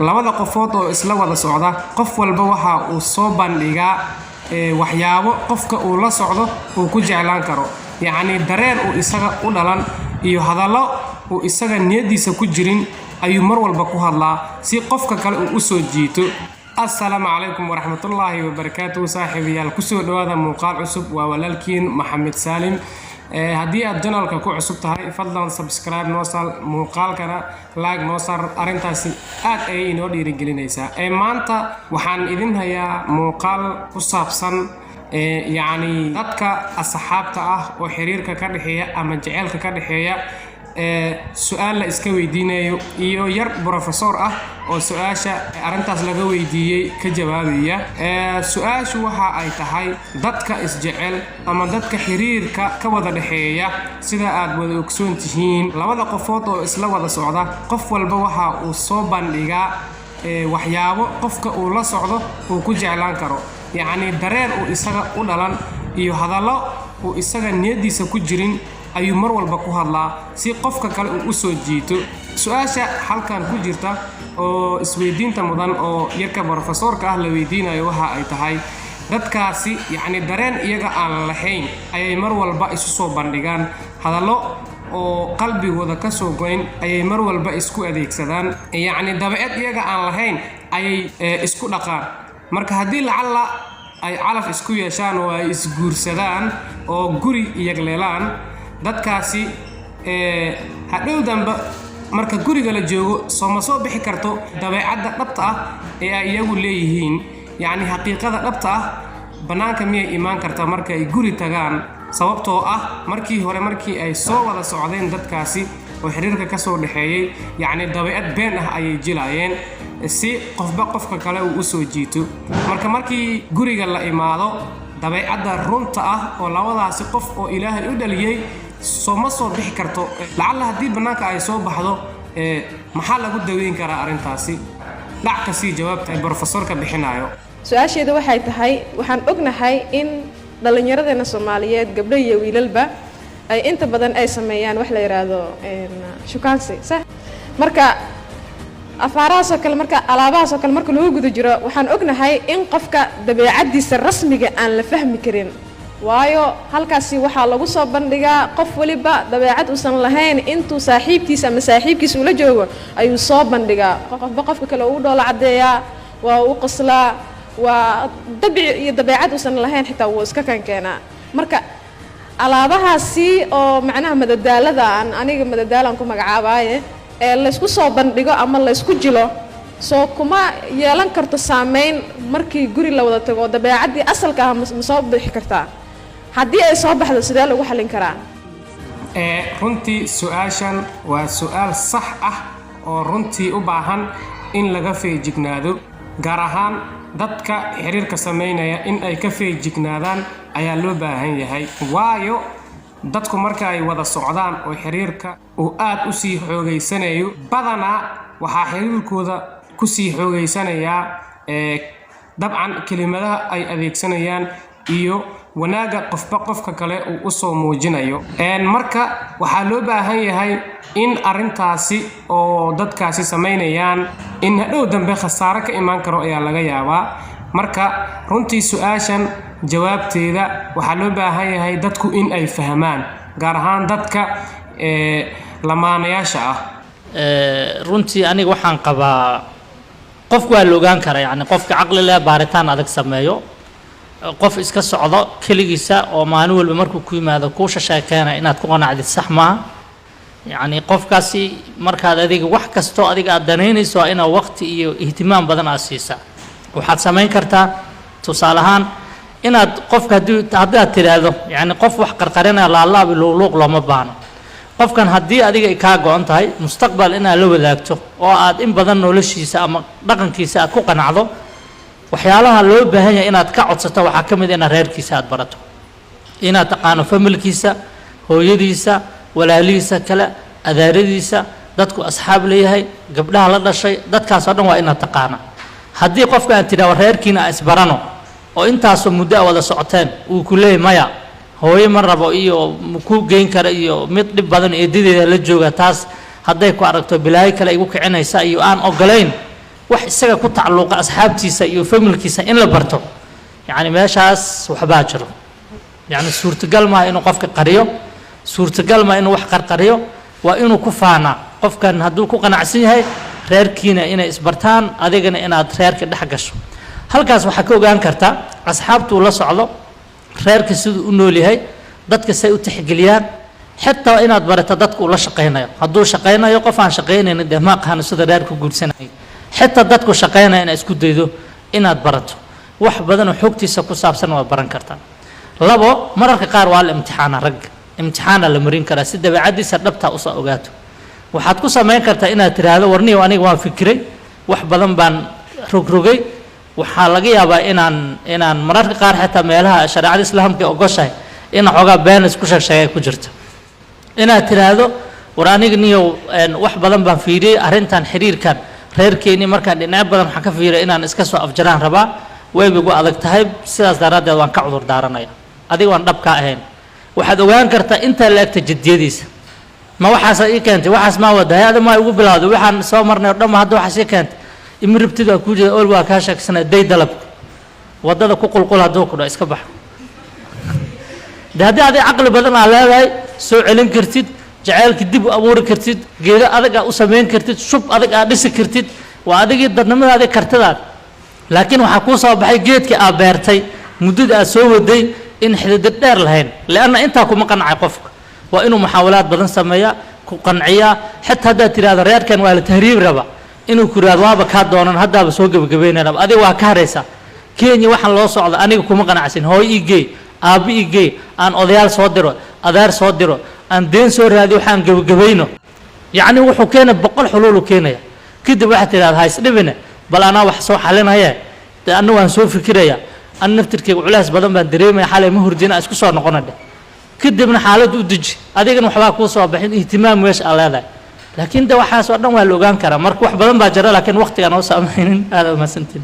Labada qofood oo isla wada socda, qof walba waxa uu soo bandhigaa waxyaabo qofka uu la socdo uu ku jeclaan karo, yacni dareen uu isaga u dhalan iyo hadallo uu isaga niyaddiisa ku jirin ayuu mar walba ku hadlaa si qofka kale uu u soo jiito. Assalaamu calaykum waraxmatullaahi wabarakaatuhu. Saaxiibayaal, kusoo dhawaada muuqaal cusub. Waa walaalkiin Maxamed Saalim. Haddii aad channelka ku cusub tahay, fadlan subscribe noo saar, muuqaalkana like noo saar. Arrintaasi aad ayay inoo dhiirigelinaysaa. Maanta waxaan idin hayaa muuqaal ku saabsan yacni dadka asxaabta ah oo xiriirka ka dhexeeya ama jaceylka ka dhexeeya, su-aal la iska weydiinayo iyo yar professor ah oo su-aasha arrintaas laga weydiiyey ka jawaabaya. Su-aashu waxa ay tahay, dadka isjecel ama dadka xiriirka ka wada dhexeeya, sida aad wada ogsoon tihiin, labada qofood oo isla wada socda, qof walba waxa uu soo bandhigaa waxyaabo qofka uu la socdo uu ku jeclaan karo, yacni dareen uu isaga u dhalan iyo hadallo uu isaga niyaddiisa ku jirin ayuu mar walba ku hadlaa si qofka kale uu u soo jiito. Su-aasha halkan ku jirta oo isweydiinta mudan oo yarka brofesoorka ah la weydiinayo waxa ay tahay, dadkaasi yacni dareen iyaga aan lahayn ayay mar walba isu soo bandhigaan, hadallo oo qalbigooda ka soo goyn ayay mar walba isku adeegsadaan, yacni dabeecad iyaga aan lahayn ayay isku dhaqaan. Marka haddii lacalla ay calaf isku yeeshaan oo ay isguursadaan oo guri yagleelaan, dadkaasi hadhow damba marka guriga la joogo sooma soo bixi karto dabeecadda dhabta ah ee ay iyagu leeyihiin? Yacni xaqiiqada dhabta ah bannaanka miyay imaan kartaa marka ay guri tagaan? Sababtoo ah markii hore, markii ay soo wada socdeen dadkaasi oo xiriirka ka soo dhexeeyey, yacni dabeecad been ah ayay jilaayeen si qofba qofka kale uu u soo jiito. Marka markii guriga la imaado, dabeecadda runta ah oo labadaasi qof oo Ilaahay u dhaliyey soo ma soo bixi karto? Lacalla haddii bannaanka ay soo baxdo, maxaa lagu daweyn karaa arrintaasi? Dhac ka sii jawaabta brofesorka bixinayo. Su-aasheeda waxay tahay, waxaan ognahay in dhallinyaradeena Soomaaliyeed, gabdho iyo wiilalba, ay inta badan ay sameeyaan wax la yidhaahdo shukaansi, sax? Marka afaarahaasoo kale, marka alaabahaas oo kale marka lagu guda jiro, waxaan ognahay in qofka dabeecaddiisa rasmiga aan la fahmi karin, waayo halkaasi waxaa lagu soo bandhigaa qof waliba dabeecad uusan lahayn. Intuu saaxiibtiisa ama saaxiibkiisa ula joogo ayuu soo bandhigaa. Qofba qofka kale uu dhoola caddeeyaa, waa u qoslaa, waa dabici iyo dabeecad uusan lahayn xitaa wuu iska kan keenaa. Marka alaabahaasi oo macnaha madadaalada aan aniga madadaalaan ku magacaabaaye ee laysku soo bandhigo ama laysku jilo, soo kuma yeelan karto saameyn markii guri la wada tago? Dabeecaddii asalka ah ma soo bixi kartaa? Haddii ay soo baxdo, sidee lagu xallin karaa? Runtii su-aashan waa su-aal sax ah oo runtii u baahan in laga feejignaado, gaar ahaan dadka xiriirka sameynaya in ay ka feejignaadaan ayaa loo baahan yahay. Waayo, dadku marka ay wada socdaan oo xiriirka uu aad u sii xoogaysanayo, badanaa waxaa xiriirkooda kusii xoogaysanayaa dabcan kelimadaha ay adeegsanayaan iyo wanaagga qofba qofka kale uu usoo muujinayo. Marka waxaa loo baahan yahay in arrintaasi oo dadkaasi samaynayaan in hadhow dambe khasaare ka imaan karo ayaa laga yaabaa. Marka runtii su-aashan jawaabteeda waxaa loo baahan yahay dadku in ay fahmaan, gaar ahaan dadka lamaanayaasha ah. Runtii aniga waxaan qabaa qofku waa la ogaan karaa, yacni qofka caqli leh baaritaan adag sameeyo. Qof iska socdo keligiisa oo maalin walba markuu ku yimaado kuu shasheekeena inaad ku qanacdid sax maaha. Yacni qofkaasi markaad adiga wax kastoo adiga aad danaynayso waa inaad waqti iyo ihtimaam badan aad siisaa. Waxaad samayn kartaa, tusaale ahaan, inaad qofka haddii haddaad tidhaahdo, yacni qof wax qarqarinaya, laalaab luuqluuq looma baahno. Qofkan haddii adiga ay kaa go-an tahay mustaqbal inaad la wadaagto oo aad in badan noloshiisa ama dhaqankiisa aad ku qanacdo, waxyaalaha loo baahan yahay inaad ka codsato waxaa ka mid a inaad reerkiisa aad barato, inaad taqaano familkiisa, hooyadiisa, walaalihiisa kale, adaaradiisa, dadku asxaab leeyahay, gabdhaha la dhashay, dadkaasoo dhan waa inaad taqaana. Haddii qofka aad tidhaho reerkiina aan isbarano oo intaasoo muddo a wada socoteen, uu ku leeyahy maya, hooyo ma rabo iyo ku geyn kara iyo mid dhib badan eedadeeda la jooga, taas hadday ku aragto bilaayo kale igu kicinaysa iyo aan ogolayn. Wax isaga ku tacalluqa asxaabtiisa iyo familkiisa in la barto, yacni meeshaas waxbaa jiro. Yacni suurtagal maaha inuu qofka qariyo, suurtagal maaha inuu wax qarqariyo. Waa inuu ku faanaa qofkan hadduu ku qanacsan yahay reerkiina inay isbartaan, adigana inaad reerka dhex gasho. Halkaas waxaa ka ogaan kartaa asxaabtuu la socdo, reerka siduu u nool yahay, dadka say u tixgeliyaan, xitaa inaad barato dadka uu la shaqaynayo. Hadduu shaqaynayo, qof aan shaqaynaynin dee ma aqaano sida reerku guursanayay. Xitaa dadku shaqaynaya inaad isku daydo inaad barato, wax badan oo xogtiisa ku saabsan waad baran kartaa. Labo, mararka qaar waa la imtixaana ragga, imtixaana la marin karaa si dabeecaddiisa dhabtaa usoo ogaato. Waxaad ku samayn kartaa inaad tiraahdo: "Warniyow, aniga waan fikiray, wax badan baan rogrogay. Waxaa laga yaabaa inaan mararka qaar xitaa meelaha shareecada Islaamka ogoshahay in xoogaa been isku sheegsheegay ku jirto, inaad tiraahdo: War aniga niyow, wax badan baan fiiriyey arrintan, xiriirkan reerkeennii markaan dhinacyo badan waxaan ka fiiriyay inaan iska soo afjaraan rabaa, wayba igu adag tahay, sidaas daraaddeed waan ka cudur daaranaya." Adiga waan dhabkaa ahayn, waxaad ogaan kartaa intaa la egta jiddiyadiisa. Ma waxaasa ii keentay? Waxaas maa wada hay-ada maa igu bilowday? Waxaan soo marnay o dhan ma hadda waxaas ii keentay? Imi rabtid waa kuu jeeda, ol waa kaa sheegsanaa. Day dalabka waddada ku qulqul hadduu ku dhaho, iska bax. De haddii adig caqli badan aa leedahay, soo celin kartid, jaceylka dib u abuuri kartid, geedo adag aa u samayn kartid, shub adag aa dhisi kartid, waa adigii dadnimadaadi, kartidaad. Laakiin waxaa kuu soo baxay geedkii aa beertay, muddada aad soo waday, in xididad dheer lahayn, leanna intaa kuma qancay. Qofka waa inuu muxaawalaad badan sameeyaa, ku qanciyaa. Xitaa haddaad tidhahdo reerkan waa la tahriib raba, inuu ku yidhahdo waaba kaa doonan, haddaaba soo gebagabeynaya, adiga waa ka haraysaa Kenya. Waxaan loo socda aniga kuma qanacsin. Hooyo ii geey, aabbo ii geey, aan odayaal soo diro, adeer soo diro, aan deen soo raadiyo, waxaan gebagabayno. Yacni wuxuu keenaya 100 xuluulu keenaya. Kadib waxaad tidhahda: Ha isdhibine, bal anaa wax soo xalinaya dee, anna waan soo fikiraya, an naftirkeyga culays badan baan dareemaya, xalay ma hurdina, isku soo noqona dheh. Kadibna xaaladda u deji, adigana waxbaa kuu soo baxin, ihtimaam meesha aa leedahay. Laakiin de waxaas oo dhan waa la ogaan karaa. Marka wax badan baa jira, laakiin waqtigaan oo saamaynin. Aada umahadsantiin.